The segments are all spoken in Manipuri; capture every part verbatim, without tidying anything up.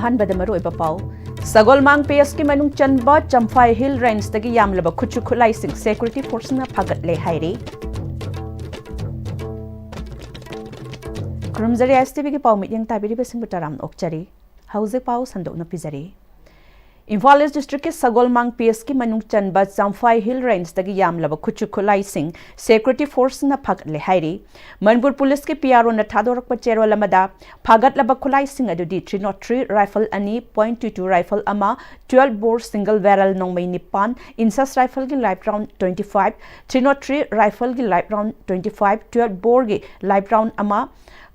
ꯑꯍꯥꯟꯕꯗ ꯃꯔꯨꯑꯣꯏꯕ ꯄꯥꯎ꯫ ꯁꯒꯣꯜꯃꯥꯡ ꯄꯤ ꯑꯦꯁꯀꯤ ꯃꯅꯨꯡ ꯆꯟꯕ ꯆꯝꯐꯥꯏ ꯍꯤꯜ ꯔꯦꯟꯖꯇꯒꯤ ꯌꯥꯝꯂꯕ ꯈꯨꯠꯁꯨ ꯈꯨꯠꯂꯥꯏꯁꯤꯡ ꯁꯦꯀ꯭ꯌꯨꯔꯤꯇꯤ ꯐꯣꯔꯁꯅ ꯐꯥꯒꯠꯂꯦ ꯍꯥꯏꯔꯤ꯫ ꯈꯨꯔꯨꯝꯖꯔꯤ ꯑꯥꯏ ꯑꯦꯁ ꯇꯤ ꯚꯤꯒꯤ ꯄꯥꯎ ꯃꯤꯠꯌꯦꯡ ꯇꯥꯕꯤꯔꯤꯕꯁꯤꯡꯕꯨ ꯇꯔꯥꯝꯅ ꯑꯣꯛꯆꯔꯤ꯫ ꯍꯧꯖꯤꯛ ꯄꯥꯎ ꯁꯟꯗꯣꯛꯅ ꯄꯤꯖꯔꯤ꯫ ꯏꯝꯐꯥꯜ ꯏꯁ ꯗꯤꯁꯇ꯭ꯔꯤꯛꯀꯤ ꯁꯒꯣꯜꯃꯥꯡ ꯄꯤ ꯑꯦꯁꯀꯤ ꯃꯅꯨꯡ ꯆꯟꯕ ꯆꯝꯐꯥꯏ ꯍꯤꯜ ꯔꯦꯟꯖꯇꯒꯤ ꯌꯥꯝꯂꯕ ꯈꯨꯠꯁꯨ ꯈꯨꯠꯂꯥꯏꯁꯤꯡ ꯁꯦꯀ꯭ꯌꯨꯔꯤꯇꯤ ꯐꯣꯔꯁꯅ ꯐꯥꯒꯠꯂꯦ ꯍꯥꯏꯔꯤ꯫ ꯃꯅꯤꯄꯨꯔ ꯄꯨꯂꯤꯁꯀꯤ ꯄꯤ ꯑꯥꯔ ꯑꯣꯅ ꯊꯥꯗꯣꯔꯛꯄ ꯆꯦꯔꯣꯜ ꯑꯃꯗ, ꯐꯥꯒꯠꯂꯕ ꯈꯨꯠꯂꯥꯏꯁꯤꯡ ꯑꯗꯨꯗꯤ ꯊ꯭ꯔꯤ ꯅꯣꯠ ꯊ꯭ꯔꯤ ꯔꯥꯏꯐꯜ ꯑꯅꯤ, ꯄꯣꯏꯟ ꯇꯨ ꯇꯨ ꯔꯥꯏꯐꯜ ꯑꯃ, ꯇꯨꯌꯦꯜꯐ ꯕꯣꯔ ꯁꯤꯡꯒꯜ ꯕꯦꯔꯦꯜ ꯅꯣꯡꯃꯩ ꯅꯤꯄꯥꯟ, ꯏꯟꯁꯥꯁ ꯔꯥꯏꯐꯜꯒꯤ live round twenty five, three not three ꯔꯥꯏꯐꯜꯒꯤ live round twenty five, twelve ꯕꯣꯔꯒꯤ ꯂꯥꯏꯐ ꯔꯥꯎꯟ ꯑꯃ,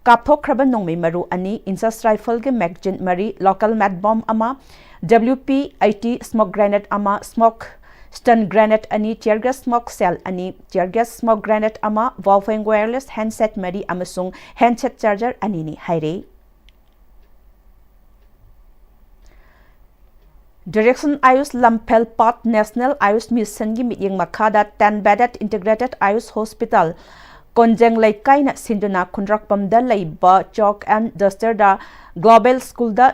ꯀꯥꯞꯊꯣꯛꯈ꯭ꯔꯕ ꯅꯣꯡꯃꯩ ꯃꯔꯨ ꯑꯅꯤ, ꯏꯟꯁꯥꯁ ꯔꯥꯏꯐꯜꯒꯤ ꯃꯦꯒꯖꯤꯟ ꯃꯔꯤ, ꯂꯣꯀꯦꯜ ꯃꯦꯠ ꯕꯣꯝ ꯑꯃ, W P eighty smoke grenade ꯑꯃ, ꯁ꯭ꯃꯣꯛ ꯁ꯭ꯇꯟ ꯒ꯭ꯔꯦꯅꯦꯗ ꯑꯅꯤ, ꯇꯤꯌꯔ ꯒ꯭ꯌꯥꯁ ꯁ꯭ꯃꯣꯛ ꯁꯦꯜ ꯑꯅꯤ, ꯇꯤꯌꯔ ꯒ꯭ꯌꯥꯁ ꯁ꯭ꯃꯣꯛ ꯒ꯭ꯔꯦꯅꯦꯗ ꯑꯃ, ꯋꯥꯜꯐꯦꯡ ꯋꯥꯌꯔꯂꯦꯁ ꯍꯦꯟꯗꯁꯦꯠ ꯃꯔꯤ ꯑꯃꯁꯨꯡ ꯍꯦꯟꯗꯁꯦꯠ ꯆꯥꯔꯖꯔ ꯑꯅꯤꯅꯤ ꯍꯥꯏꯔꯤ꯫ ꯗꯤꯔꯦꯛꯁꯟ ꯑꯥꯌꯨꯁ ꯂꯝꯐꯦꯜ ꯄꯥꯠ ꯅꯦꯁꯅꯦꯜ ꯑꯥꯌꯨꯁ ꯃꯤꯁꯟꯒꯤ ꯃꯤꯠꯌꯦꯡ ꯃꯈꯥꯗ ꯇꯦꯟ ꯕꯦꯗꯦꯗ ꯏꯟꯇꯤꯒ꯭ꯔꯦꯇꯦꯗ ꯑꯥꯌꯨꯁ ꯍꯣꯁꯄꯤꯇꯥꯜ ꯀꯣꯟꯖꯦꯡ ꯂꯩꯀꯥꯏꯅ ꯁꯤꯟꯗꯨꯅ ꯈꯨꯟꯗ꯭ꯔꯥꯛꯄꯝꯗ ꯂꯩꯕ ꯆꯣꯛ ꯑꯦꯟ ꯗꯁꯇꯔꯗ ꯒ꯭ꯂꯣꯕꯦꯜ ꯁ꯭ꯀꯨꯜꯗ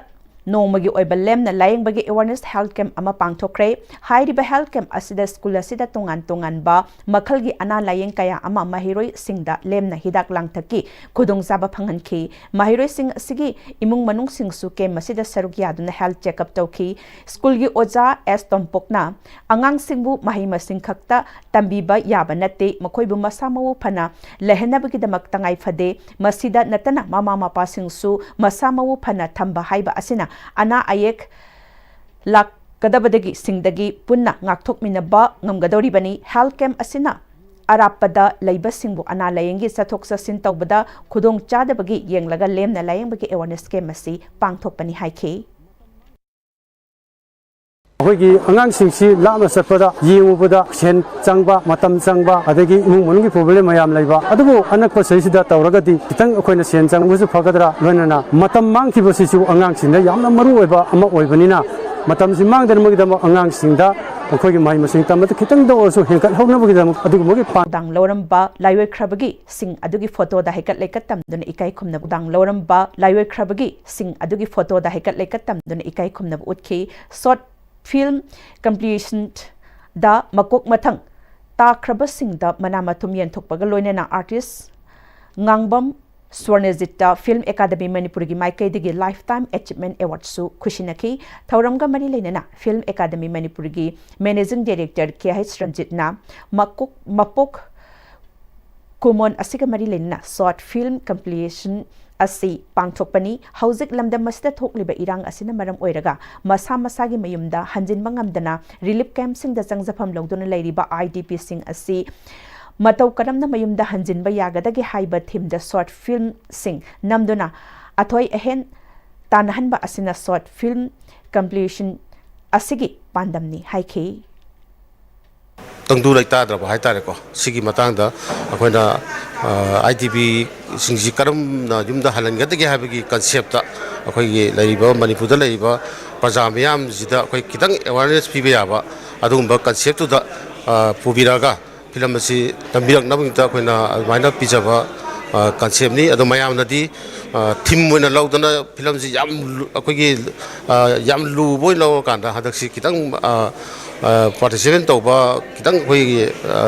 ꯅꯣꯡꯃꯒꯤ ꯑꯣꯏꯕ ꯂꯦꯝꯅ ꯂꯥꯌꯦꯡꯕꯒꯤ ꯑꯦꯋꯥꯔꯅꯦꯁ ꯍꯦꯜꯊ ꯀꯦꯝꯞ ꯑꯃ ꯄꯥꯡꯊꯣꯛꯈ꯭ꯔꯦ꯫ ꯍꯥꯏꯔꯤꯕ ꯍꯦꯜꯊ ꯀꯦꯝꯞ ꯑꯁꯤꯗ ꯁ꯭ꯀꯨꯜ ꯑꯁꯤꯗ ꯇꯣꯉꯥꯟ ꯇꯣꯉꯥꯟꯕ ꯃꯈꯜꯒꯤ ꯑꯅꯥ ꯂꯥꯌꯦꯡ ꯀꯌꯥ ꯑꯃ ꯃꯍꯩꯔꯣꯏꯁꯤꯡꯗ ꯂꯦꯝꯅ ꯍꯤꯗꯥꯛ ꯂꯥꯡꯊꯛꯀꯤ ꯈꯨꯗꯣꯡꯆꯥꯕ ꯐꯪꯍꯟꯈꯤ꯫ ꯃꯍꯩꯔꯣꯏꯁꯤꯡ ꯑꯁꯤꯒꯤ ꯏꯃꯨꯡ ꯃꯅꯨꯡꯁꯤꯡꯁꯨ ꯀꯦꯝꯞ ꯑꯁꯤꯗ ꯁꯔꯨꯛ ꯌꯥꯗꯨꯅ ꯍꯦꯜꯊ ꯆꯦꯛꯑꯞ ꯇꯧꯈꯤ꯫ ꯁ꯭ꯀꯨꯜꯒꯤ ꯑꯣꯖꯥ ꯑꯦꯁ ꯇꯣꯝꯄꯣꯛꯅ ꯑꯉꯥꯡꯁꯤꯡꯕꯨ ꯃꯍꯩ ꯃꯁꯤꯡ ꯈꯛꯇ ꯇꯝꯕꯤꯕ ꯌꯥꯕ ꯅꯠꯇꯦ, ꯃꯈꯣꯏꯕꯨ ꯃꯁꯥ ꯃꯎ ꯐꯅ ꯂꯩꯍꯟꯅꯕꯒꯤꯗꯃꯛ ꯇꯉꯥꯏ ꯐꯗꯦ꯫ ꯃꯁꯤꯗ ꯅꯠꯇꯅ ꯃꯃꯥ ꯃꯄꯥꯁꯤꯡꯁꯨ ꯃꯁꯥ ꯃꯎ ꯐꯅ ꯊꯝꯕ ꯍꯥꯏꯕ ꯑꯁꯤꯅ ꯑꯅꯥ ꯑꯌꯦꯛ ꯂꯥꯛꯀꯗꯕꯗꯒꯤ ꯁꯤꯡꯗꯒꯤ ꯄꯨꯟꯅ ꯉꯥꯛꯊꯣꯛꯃꯤꯟꯅꯕ ꯉꯝꯒꯗꯧꯔꯤꯕꯅꯤ꯫ ꯍꯦꯜꯊ ꯀꯦꯝꯞ ꯑꯁꯤꯅ ꯑꯔꯥꯞꯄꯗ ꯂꯩꯕꯁꯤꯡꯕꯨ ꯑꯅꯥ ꯂꯥꯌꯦꯡꯒꯤ ꯆꯠꯊꯣꯛ ꯆꯠꯁꯤꯟ ꯇꯧꯕꯗ ꯈꯨꯗꯣꯡ ꯆꯥꯗꯕꯒꯤ ꯌꯦꯡꯂꯒ ꯂꯦꯝꯅ ꯂꯥꯌꯦꯡꯕꯒꯤ ꯑꯦꯋꯥꯔꯅꯦꯁ ꯀꯦꯝꯞ ꯑꯁꯤ ꯄꯥꯡꯊꯣꯛꯄꯅꯤ ꯍꯥꯏꯈꯤ꯫ ꯑꯩꯈꯣꯏꯒꯤ ꯑꯉꯥꯡꯁꯤꯡꯁꯤ ꯂꯥꯞꯅ ꯆꯠꯄꯗ, ꯌꯦꯡꯉꯨꯕꯗ ꯁꯦꯟ ꯆꯪꯕ, ꯃꯇꯝ ꯆꯪꯕ, ꯑꯗꯒꯤ ꯏꯃꯨꯡ ꯃꯅꯨꯡꯒꯤ ꯄ꯭ꯔꯣꯕ꯭ꯂꯦꯝ ꯃꯌꯥꯝ ꯂꯩꯕ, ꯑꯗꯨꯕꯨ ꯑꯅꯛꯄ ꯁꯤꯗꯩꯁꯤꯗ ꯇꯧꯔꯒꯗꯤ ꯈꯤꯇꯪ ꯑꯩꯈꯣꯏꯅ ꯁꯦꯟ ꯆꯪꯕꯁꯨ ꯐꯒꯗ꯭ꯔꯥ, ꯂꯣꯏꯅꯅ ꯃꯇꯝ ꯃꯥꯡꯈꯤꯕꯁꯤꯁꯨ ꯑꯉꯥꯡꯁꯤꯡꯗ ꯌꯥꯝꯅ ꯃꯔꯨ ꯑꯣꯏꯕ ꯑꯃ ꯑꯣꯏꯕꯅꯤꯅ, ꯃꯇꯝꯁꯤ ꯃꯥꯡꯗꯅꯕꯒꯤꯗꯃꯛ ꯑꯉꯥꯡꯁꯤꯡꯗ ꯃꯈꯣꯏꯒꯤ ꯃꯍꯩ ꯃꯁꯤꯡ ꯇꯝꯕꯗ ꯈꯤꯇꯪꯗ ꯑꯣꯏꯔꯁꯨ ꯍꯦꯟꯒꯠꯍꯧꯅꯕꯒꯤꯗꯃꯛ ꯑꯗꯨꯒꯨꯝꯕꯒꯤ ꯄꯥ- ꯊꯧꯗꯥꯡ ꯂꯧꯔꯝꯕ ꯂꯥꯏꯑꯣꯏꯈ꯭ꯔꯕꯒꯤ ꯁꯤꯡ ꯑꯗꯨꯒꯤ ꯐꯣꯇꯣꯗ ꯍꯩꯀꯠ ꯂꯩꯀꯠ ꯇꯝꯗꯨꯅ ꯏꯀꯥꯏ ꯈꯨꯝꯅꯕ ꯊꯧꯗꯥꯡ ꯂꯧꯔꯝꯕ ꯂꯥꯏꯑꯣꯏꯈ꯭ꯔꯕꯒꯤ ꯁꯤꯡ ꯑꯗꯨꯒꯤ ꯐꯣꯇꯣꯗ ꯍꯩꯀꯠ ꯂꯩꯀꯠ ꯇꯝꯗꯨꯅ ꯏꯀꯥꯏ ꯈꯨꯝꯅꯕ ꯎꯠꯈꯤ꯫ Short film completion ꯗ ꯃꯀꯣꯛ ꯃꯊꯪ ꯇꯥꯈ꯭ꯔꯕꯁꯤꯡꯗ ꯃꯅꯥ ꯃꯊꯨꯝ ꯌꯦꯟꯊꯣꯛꯄꯒ ꯂꯣꯏꯅꯅ artist ꯉꯥꯡꯕꯝ ꯁ꯭ꯋꯔꯅꯖꯤꯠꯇ Film Academy ꯃꯅꯤꯄꯨꯔꯒꯤ ꯃꯥꯏꯀꯩꯗꯒꯤ Lifetime Achievement Awardꯁꯨ ꯈꯨꯁꯤꯟꯅꯈꯤ꯫ ꯊꯧꯔꯝꯒ ꯃꯔꯤ ꯂꯩꯅꯅ Film Academy ꯃꯅꯤꯄꯨꯔꯒꯤ Managing Director ꯀꯦ ꯑꯩꯆ ꯔꯟꯖꯤꯠꯅ ꯃꯀꯣꯛ ꯃꯄꯣꯛ ꯀꯨꯃꯣꯟ ꯑꯁꯤꯒ ꯃꯔꯤ ꯂꯩꯅꯅ short film completion ꯑꯁꯤ ꯄꯥꯡꯊꯣꯛꯄꯅꯤ꯫ ꯍꯧꯖꯤꯛ ꯂꯝꯗꯝ ꯑꯁꯤꯗ ꯊꯣꯛꯂꯤꯕ ꯏꯔꯥꯡ ꯑꯁꯤꯅ ꯃꯔꯝ ꯑꯣꯏꯔꯒ ꯃꯁꯥ ꯃꯁꯥꯒꯤ ꯃꯌꯨꯝꯗ ꯍꯟꯖꯤꯟꯕ ꯉꯝꯗꯅ relief campꯁꯤꯡꯗ ꯆꯪꯖꯐꯝ ꯂꯧꯗꯨꯅ ꯂꯩꯔꯤꯕ IDPꯁꯤꯡ ꯑꯁꯤ ꯃꯇꯧ ꯀꯔꯝꯅ ꯃꯌꯨꯝꯗ ꯍꯟꯖꯤꯟꯕ ꯌꯥꯒꯗꯒꯦ ꯍꯥꯏꯕ themeꯗ short filmꯁꯤꯡ ꯅꯝꯗꯨꯅ ꯑꯊꯣꯏ ꯑꯍꯦꯟ ꯇꯥꯟꯅꯍꯟꯕ ꯑꯁꯤꯅ short film completion ꯑꯁꯤꯒꯤ ꯄꯥꯟꯗꯝꯅꯤ ꯍꯥꯏꯈꯤ꯫ ꯇꯪꯗꯨ ꯂꯩꯇꯥꯗ꯭ꯔꯕ ꯍꯥꯏꯇꯥꯔꯦꯀꯣ꯫ ꯁꯤꯒꯤ ꯃꯇꯥꯡꯗ ꯑꯩꯈꯣꯏꯅ ꯑꯥꯏ ꯗꯤ ꯄꯤꯁꯤꯡꯁꯤ ꯀꯔꯝꯅ ꯌꯨꯝꯗ ꯍꯜꯍꯟꯒꯗꯒꯦ ꯍꯥꯏꯕꯒꯤ ꯀꯟꯁꯦꯞꯇ ꯑꯩꯈꯣꯏꯒꯤ ꯂꯩꯔꯤꯕ ꯃꯅꯤꯄꯨꯔꯗ ꯂꯩꯔꯤꯕ ꯄ꯭ꯔꯖꯥ ꯃꯤꯌꯥꯝꯁꯤꯗ ꯑꯩꯈꯣꯏ ꯈꯤꯇꯪ ꯑꯦꯋꯥꯔꯅꯦꯁ ꯄꯤꯕ ꯌꯥꯕ ꯑꯗꯨꯒꯨꯝꯕ ꯀꯟꯁꯦꯞꯇꯨꯗ ꯄꯨꯕꯤꯔꯛꯑꯒ ꯐꯤꯂꯝ ꯑꯁꯤ ꯅꯝꯕꯤꯔꯛꯅꯕꯒꯤꯗꯃꯛꯇ ꯑꯩꯈꯣꯏꯅ ꯑꯗꯨꯃꯥꯏꯅ ꯄꯤꯖꯕ ꯀꯟꯁꯦꯞꯅꯤ꯫ ꯑꯗꯣ ꯃꯌꯥꯝꯅꯗꯤ ꯊꯤꯝ ꯑꯣꯏꯅ ꯂꯧꯗꯅ ꯐꯤꯂꯝꯁꯤ ꯌꯥꯝ ꯑꯩꯈꯣꯏꯒꯤ ꯌꯥꯝ ꯂꯨꯕ ꯑꯣꯏꯅ ꯂꯧꯔꯀꯥꯟꯗ ꯍꯟꯗꯛꯁꯤ ꯈꯤꯇꯪ ꯄꯥꯔꯇꯤꯁꯤꯄꯦꯠ ꯇꯧꯕ ꯈꯤꯇꯪ ꯑꯩꯈꯣꯏꯒꯤ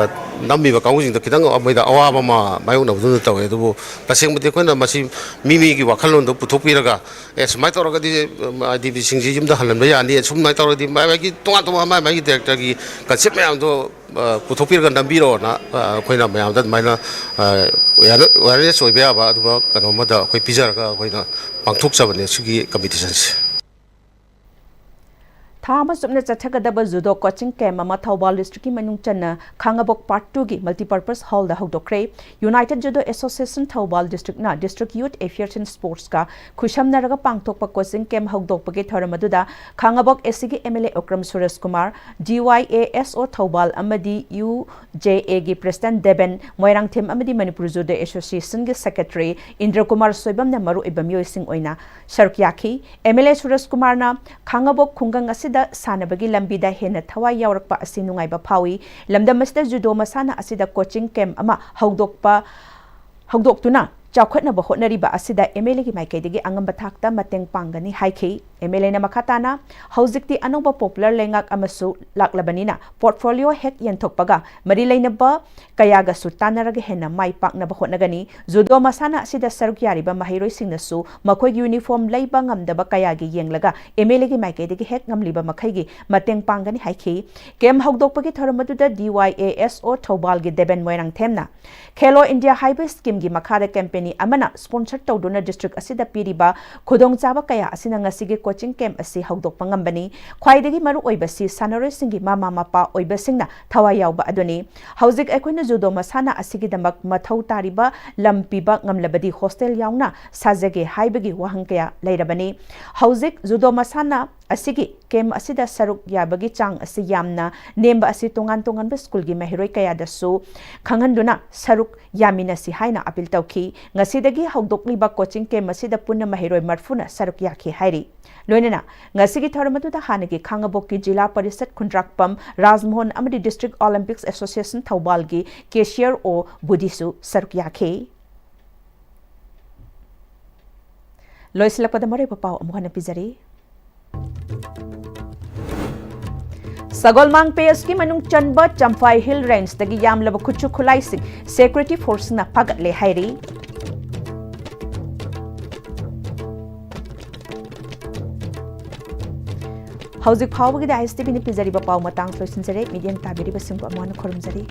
ꯅꯝꯃꯤꯕ ꯀꯥꯡꯕꯨꯁꯤꯡꯗ ꯈꯤꯇꯪ ꯃꯣꯏꯗ ꯑꯋꯥꯕ ꯑꯃ ꯃꯥꯌꯣꯛꯅꯕꯗꯧꯅ ꯇꯧꯋꯦ꯫ ꯑꯗꯨꯕꯨ ꯇꯁꯦꯡꯕꯗꯤ ꯑꯩꯈꯣꯏꯅ ꯃꯁꯤ ꯃꯤ ꯃꯤꯒꯤ ꯋꯥꯈꯜꯂꯣꯟꯗꯣ ꯄꯨꯊꯣꯛꯄꯤꯔꯒ ꯑꯦ ꯁꯨꯃꯥꯏꯅ ꯇꯧꯔꯒꯗꯤ ꯑꯥꯏ ꯗꯤ ꯄꯤꯁꯤꯡꯁꯤ ꯌꯨꯝꯗ ꯍꯜꯍꯟꯕ ꯌꯥꯅꯤ, ꯁꯨꯃꯥꯏꯅ ꯇꯧꯔꯒꯗꯤ ꯃꯥꯏ ꯃꯥꯏꯒꯤ ꯇꯣꯉꯥꯟ ꯇꯣꯉꯥꯟ ꯃꯥꯏ ꯃꯥꯏꯒꯤ ꯗꯥꯏꯔꯦꯛꯇꯔꯒꯤ ꯀꯟꯁꯦꯞ ꯃꯌꯥꯝꯗꯣ ꯄꯨꯊꯣꯛꯄꯤꯔꯒ ꯅꯝꯕꯤꯔꯛꯑꯣꯅ ꯑꯩꯈꯣꯏꯅ ꯃꯌꯥꯝꯗ ꯑꯗꯨꯃꯥꯏꯅ ꯑꯦꯋꯥꯔꯅꯦꯁ ꯑꯣꯏꯕ ꯌꯥꯕ ꯑꯗꯨꯒ ꯀꯩꯅꯣ ꯑꯃꯗ ꯑꯩꯈꯣꯏ ꯄꯤꯖꯔꯒ ꯑꯩꯈꯣꯏꯅ ꯄꯥꯡꯊꯣꯛꯆꯕꯅꯦ ꯁꯤꯒꯤ ꯀꯝꯄꯤꯇꯤꯁꯟꯁꯦ꯫ ꯊꯥ ꯑꯃ ꯆꯨꯞꯅ ꯆꯠꯊꯒꯗꯕ ꯖꯨꯗꯣ ꯀꯣꯆꯤꯡ ꯀꯦꯝꯞ ꯑꯃ ꯊꯧꯕꯥꯜ ꯗꯤꯁꯇ꯭ꯔꯤꯛꯀꯤ ꯃꯅꯨꯡ ꯆꯟꯅ ꯈꯥꯉꯕꯣꯛ ꯄꯥꯔꯠ ꯇꯨꯒꯤ ꯃꯜꯇꯤꯄꯔꯄꯁ ꯍꯣꯜꯗ ꯍꯧꯗꯣꯛꯈ꯭ꯔꯦ꯫ ꯌꯨꯅꯥꯏꯇꯦꯗ ꯖꯨꯗꯣ ꯑꯦꯁꯣꯁꯤꯌꯦꯁꯟ ꯊꯧꯕꯥꯜ ꯗꯤꯁꯇ꯭ꯔꯤꯛꯅ ꯗꯤꯁꯇ꯭ꯔꯤꯛ ꯌꯨꯊ ꯑꯦꯐꯤꯌꯔꯁ ꯑꯦꯟ ꯁ꯭ꯄꯣꯔꯠꯁꯀ ꯈꯨꯠꯁꯝꯅꯔꯒ ꯄꯥꯡꯊꯣꯛꯄ ꯀꯣꯆꯤꯡ ꯀꯦꯝꯞ ꯍꯧꯗꯣꯛꯄꯒꯤ ꯊꯧꯔꯝ ꯑꯗꯨꯗ ꯈꯥꯉꯕꯣꯛ ꯑꯦꯁꯤꯒꯤ M L A Okram Suresh Kumar, D Y A S O Thoubal ꯑꯃꯗꯤ ꯌꯨ ꯖꯦ ꯑꯦꯒꯤ ꯄ꯭ꯔꯦꯁꯤꯗꯦꯟꯠ ꯗꯦꯕꯦꯟ ꯃꯣꯏꯔꯥꯡꯊꯦꯝ ꯑꯃꯗꯤ ꯃꯅꯤꯄꯨꯔ ꯖꯨꯗꯣ ꯑꯦꯁꯣꯁꯤꯌꯦꯁꯟꯒꯤ ꯁꯦꯀ꯭ꯔꯦꯇꯔꯤ ꯏꯟꯗ꯭ꯔ ꯀꯨꯃꯥꯔ ꯁꯣꯏꯕꯝꯅ ꯃꯔꯨꯑꯣꯏꯕ ꯃꯤꯑꯣꯏꯁꯤꯡ ꯑꯣꯏꯅ ꯁꯔꯨꯛ ꯌꯥꯈꯤ꯫ ꯑꯦꯝ ꯑꯦꯜ ꯑꯦ ꯁꯨꯔꯦꯁ ꯀꯨꯃꯥꯔꯅ ꯈꯥꯉꯕꯣꯛ ꯈꯨꯡꯒꯪ ꯑꯁꯤꯗ ꯁꯥꯟꯅꯕꯒꯤ ꯂꯝꯕꯤꯗ ꯍꯦꯟꯅ ꯊꯋꯥꯏ ꯌꯥꯎꯔꯛꯄ ꯑꯁꯤ ꯅꯨꯡꯉꯥꯏꯕ ꯐꯥꯎꯏ꯫ ꯂꯝꯗꯝ ꯑꯁꯤꯗ ꯖꯨꯗꯣ ꯃꯁꯥꯟꯅ ꯑꯁꯤꯗ ꯀꯣꯆꯤꯡ ꯀꯦꯝꯞ ꯑꯃ ꯍꯧꯗꯣꯛꯄ, ꯍꯧꯗꯣꯛꯇꯨꯅ ꯆꯥꯎꯈꯠꯅꯕ ꯍꯣꯠꯅꯔꯤꯕ ꯑꯁꯤꯗ ꯑꯦꯝ ꯑꯦꯜ ꯑꯦꯒꯤ ꯃꯥꯏꯀꯩꯗꯒꯤ ꯑꯉꯝꯕ ꯊꯥꯛꯇ ꯃꯇꯦꯡ ꯄꯥꯡꯒꯅꯤ ꯍꯥꯏꯈꯤ꯫ ꯑꯦꯝ ꯑꯦꯜ ꯑꯦꯅ ꯃꯈꯥ ꯇꯥꯅ, ꯍꯧꯖꯤꯛꯇꯤ ꯑꯅꯧꯕ ꯄꯣꯄꯨꯂꯔ ꯂꯩꯉꯥꯛ ꯑꯃꯁꯨ ꯂꯥꯛꯂꯕꯅꯤꯅ ꯄꯣꯔꯠꯐꯣꯂꯤꯑꯣ ꯍꯦꯛ ꯌꯦꯟꯊꯣꯛꯄꯒ ꯃꯔꯤ ꯂꯩꯅꯕ ꯀꯌꯥꯒꯁꯨ ꯇꯥꯟꯅꯔꯒ ꯍꯦꯟꯅ ꯃꯥꯏ ꯄꯥꯛꯅꯕ ꯍꯣꯠꯅꯒꯅꯤ꯫ ꯖꯨꯗꯣ ꯃꯁꯥꯟꯅ ꯑꯁꯤꯗ ꯁꯔꯨꯛ ꯌꯥꯔꯤꯕ ꯃꯍꯩꯔꯣꯏꯁꯤꯡꯅꯁꯨ ꯃꯈꯣꯏꯒꯤ ꯌꯨꯅꯤꯐꯣꯔꯝ ꯂꯩꯕ ꯉꯝꯗꯕ ꯀꯌꯥꯒꯤ ꯌꯦꯡꯂꯒ ꯑꯦꯝ ꯑꯦꯜ ꯑꯦꯒꯤ ꯃꯥꯏꯀꯩꯗꯒꯤ ꯍꯦꯛ ꯉꯝꯂꯤꯕ ꯃꯈꯩꯒꯤ ꯃꯇꯦꯡ ꯄꯥꯡꯒꯅꯤ ꯍꯥꯏꯈꯤ꯫ ꯀꯦꯝꯞ ꯍꯧꯗꯣꯛꯄꯒꯤ ꯊꯧꯔꯝ ꯑꯗꯨꯗ ꯗꯤ ꯋꯥꯏ ꯑꯦ ꯑꯦꯁ ꯑꯣ ꯊꯧꯕꯥꯜꯒꯤ ꯗꯦꯕꯦꯟ ꯃꯣꯏꯔꯥꯡꯊꯦꯝꯅ ꯈꯦꯂꯣ ꯏꯟꯗꯤꯌꯥ ꯍꯥꯏꯕ ꯁ꯭ꯀꯤꯝꯒꯤ ꯃꯈꯥꯗ ꯀꯝꯄꯦꯅꯤ ꯑꯃꯅ ꯁ꯭ꯄꯣꯟꯁꯔ ꯇꯧꯗꯨꯅ ꯗꯤꯁꯇ꯭ꯔꯤꯛ ꯑꯁꯤꯗ ꯄꯤꯔꯤꯕ ꯈꯨꯗꯣꯡꯆꯥꯕ ꯀꯌꯥ ꯑꯁꯤꯅ ꯉꯁꯤꯒꯤ ꯀꯣꯆꯤꯡ ꯀꯦꯝꯞ ꯑꯁꯤ ꯍꯧꯗꯣꯛꯄ ꯉꯝꯕꯅꯤ꯫ ꯈ꯭ꯋꯥꯏꯗꯒꯤ ꯃꯔꯨꯑꯣꯏꯕꯁꯤ ꯁꯥꯟꯅꯔꯣꯏꯁꯤꯡꯒꯤ ꯃꯃꯥ ꯃꯄꯥ ꯑꯣꯏꯕꯁꯤꯡꯅ ꯊꯋꯥꯏ ꯌꯥꯎꯕ ꯑꯗꯨꯅꯤ꯫ ꯍꯧꯖꯤꯛ ꯑꯩꯈꯣꯏꯅ ꯖꯨꯗꯣ ꯃꯁꯥꯟꯅ ꯑꯁꯤꯒꯤꯗꯃꯛ ꯃꯊꯧ ꯇꯥꯔꯤꯕ ꯂꯝ ꯄꯤꯕ ꯉꯝꯂꯕꯗꯤ ꯍꯣꯁꯇꯦꯜ ꯌꯥꯎꯅ ꯁꯥꯖꯒꯦ ꯍꯥꯏꯕꯒꯤ ꯋꯥꯍꯪ ꯀꯌꯥ ꯂꯩꯔꯕꯅꯤ꯫ ꯍꯧꯖꯤꯛ ꯖꯨꯗꯣ ꯃꯁꯥꯟꯅ ꯑꯁꯤꯒꯤ ꯀꯦꯝꯞ ꯑꯁꯤꯗ ꯁꯔꯨꯛ ꯌꯥꯕꯒꯤ ꯆꯥꯡ ꯑꯁꯤ ꯌꯥꯝꯅ ꯅꯦꯝꯕ ꯑꯁꯤ ꯇꯣꯉꯥꯟ ꯇꯣꯉꯥꯟꯕ ꯁ꯭ꯀꯨꯜꯒꯤ ꯃꯍꯩꯔꯣꯏ ꯀꯌꯥꯗꯁꯨ ꯈꯪꯍꯟꯗꯨꯅ ꯁꯔꯨꯛ ꯌꯥꯃꯤꯟꯅꯁꯤ ꯍꯥꯏꯅ ꯑꯄꯤꯜ ꯇꯧꯈꯤ꯫ ꯉꯁꯤꯗꯒꯤ ꯍꯧꯗꯣꯛꯂꯤꯕ ꯀꯣꯆꯤꯡ ꯀꯦꯝꯞ ꯑꯁꯤꯗ ꯄꯨꯟꯅ ꯃꯍꯩꯔꯣꯏ ꯃꯔꯐꯨꯅ ꯁꯔꯨꯛ ꯌꯥꯈꯤ ꯍꯥꯏꯔꯤ꯫ ꯂꯣꯏꯅꯅ ꯉꯁꯤꯒꯤ ꯊꯧꯔꯝ ꯑꯗꯨꯗ ꯍꯥꯟꯅꯒꯤ ꯈꯥꯉꯕꯣꯛꯀꯤ ꯖꯤꯂꯥ ꯄꯔꯤꯁꯠ ꯈꯨꯟꯗ꯭ꯔꯥꯛꯄꯝ ꯔꯥꯖꯃꯣꯍꯟ ꯑꯃꯗꯤ ꯗꯤꯁꯇ꯭ꯔꯤꯛ ꯑꯣꯂꯤꯝꯄꯤꯛꯁ ꯑꯦꯁꯣꯁꯤꯌꯦꯁꯟ ꯊꯧꯕꯥꯜꯒꯤ ꯀꯦꯁꯤꯌꯔ ꯑꯣ ꯕꯨꯗꯤꯁꯨ ꯁꯔꯨꯛ ꯌꯥꯈꯤ꯫ ꯂꯣꯏꯁꯤꯜꯂꯛꯄꯗ ꯃꯔꯨꯑꯣꯏꯕ ꯄꯥꯎ ꯑꯃꯨꯛ ꯍꯟꯅ ꯄꯤꯖꯔꯤ꯫ ꯁꯒꯣꯜꯃꯥꯡ ꯄꯦꯁꯀꯤ ꯃꯅꯨꯡ ꯆꯟꯕ ꯆꯝꯐꯥꯏ ꯍꯤꯜ ꯔꯦꯟꯖꯇꯒꯤ ꯌꯥꯝꯂꯕ ꯈꯨꯠꯁꯨ ꯈꯨꯠꯂꯥꯏꯁꯤꯡ ꯁꯦꯀ꯭ꯌꯨꯔꯤꯇꯤ ꯐꯣꯔꯁꯅ ꯐꯥꯒꯠꯂꯦ ꯍꯥꯏꯔꯤ꯫ ꯍꯧꯖꯤꯛ ꯐꯥꯎꯕꯒꯤꯗꯤ ꯑꯥꯏ ꯑꯦꯁ ꯇꯤ ꯚꯤꯅ ꯄꯤꯖꯔꯤꯕ ꯄꯥꯎ ꯃꯇꯥꯡ ꯂꯣꯏꯁꯤꯟꯖꯔꯦ꯫ ꯃꯤꯠꯌꯦꯡ ꯇꯥꯕꯤꯔꯤꯕꯁꯤꯡꯕꯨ ꯑꯃꯨꯛ ꯍꯟꯅ ꯈꯨꯔꯨꯝꯖꯔꯤ꯫